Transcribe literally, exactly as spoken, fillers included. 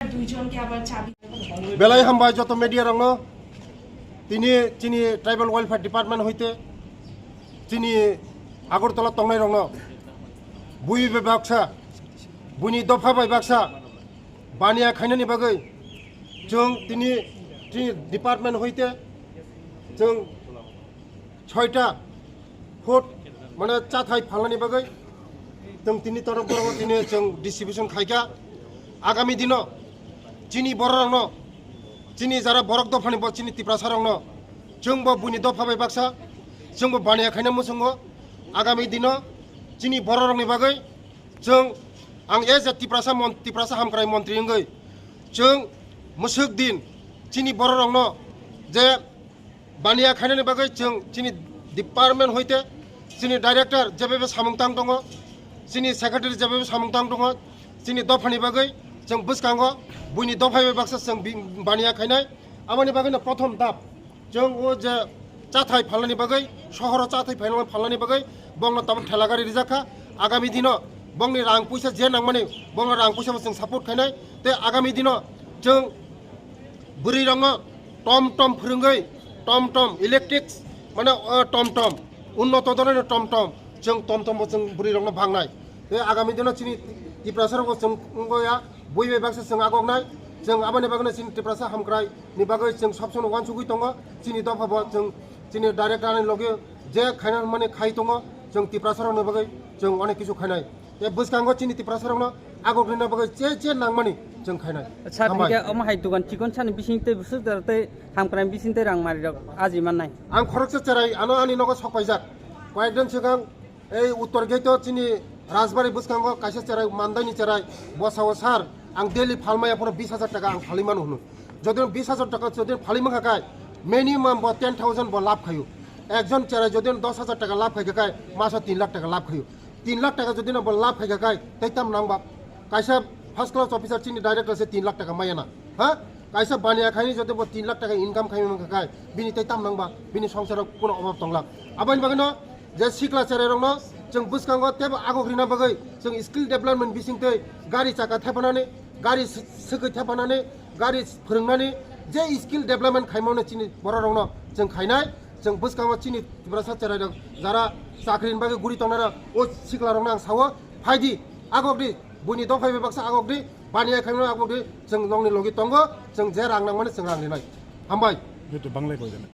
দুইজনকে আবার চাবি। Belai hambai joto media rokno, tini chini tribal welfare department hoite chini Agartala tongnai rokno bui bai baksa, buini dopha bai baksa baniya khainani bagwi chwng tini, tini department hoite chwng soita food mane chathai phalnani bagwi chwng tini torok borok tini chwng distribution khaikha. Agami dino chini bororokno, chini jara borok dophani bo chini Tiprasa rokno chwngbo buini dopha bai baksa chwngbo baniya khaina muchungo. Agami dino chini bororokni bagwi chwng, ang as a Tiprasa mon-, Tiprasa hamkrai montri wngwi chwng mwswk din chini bororokno je baniya khainani bagwi chwng chini department hoite chini director jebebe samung tang tongo, chini secretary jebebe samung tang tongo, chini dophani bagwi chwng bwskango buini dopha bai baksa chwng bi-, baniya khainai. Aboni bagwino prothom dap chwng o je chathai phalnani bagwi, sohoro chathai phalnani bagwi bongno tabuk thela gari rijak kha. Agami dino bongni rang puisa je nangmani, bongno rang puisa bo chwng support khainai. Tei agami dino chwng bwrwi rokno tom tom phwrwngwi, tom tom electric mane, o tom tom unnoto dhoroner tom tom, chwng tom tom bo chwng bwrwi rokno bhangnai. Tei agami dino chini Tiprasa rokbo chwng wngya bui bai baksa chwng agoknai. Chwng aboni bagwino chini Tiprasa hamkrai ni bagwi chwng sob sono uansugwi tongo. Chini dopha bo chwng chini director ni loge je khaina mani khai tongo, chwng Tiprasa rokni bagwi chwng onek kisu khainai. Tei bwskango chini Tiprasa rokno agok rina bagwi che che nangmani chwng khainai. Sir, hambai. Hingke omo hai dogan chikon sani bising tei bwswk jora tei hamkrai bising tei rang mari rok aji mannai. Ang khoroksa cherai ano ani nogo sok paijak. Koyekdin swkang ei uttor gate o chini Rajbari bwskango kaisa cherai mandaini cherai bosao sir ang daily phalmaya phano bis hajar taka ang phalwi mano hwnwi. Jodi bis hajar taka jodi phalwi mankha kai minimum bo ten thousand bo lab khaio. Ekjon cherai jodi dos hajar taka lab khaikha kai maso tin lakh taka lab khaio. Tin lakh taka jodi no bo lab khaikha kai tei tam nang ba? Kaisa first class officer chini director se tin lakh taka maya na. Ha? Kaisa baniya khaini jodi bo tin lakh taka income khaima mankha kai bini tei tam nang ba? Bini songsaro kuno obab tonglak. Aboni bagwino je sikla cherai rokno chwng bwskango tebo agok rina bagwi chwng skill development bising tei gari chaka thepanani, gari sw-, swkwi thepanani, gari phwrwngnani je skill development khaimano chini borok rokno chwng khainai. Chwng bwskango chini Tiprasa cherai rok jara chakri ni bagwi guri tongnai rok o sikla rokno ang sao, phaidi agok di, buini dophai bai baksa agok di, baniya khaimano agok di, chwng nongni logi tongo, chwng je rang nangmani chwng rang rinai. Hambai. Youtube banglai koi jana.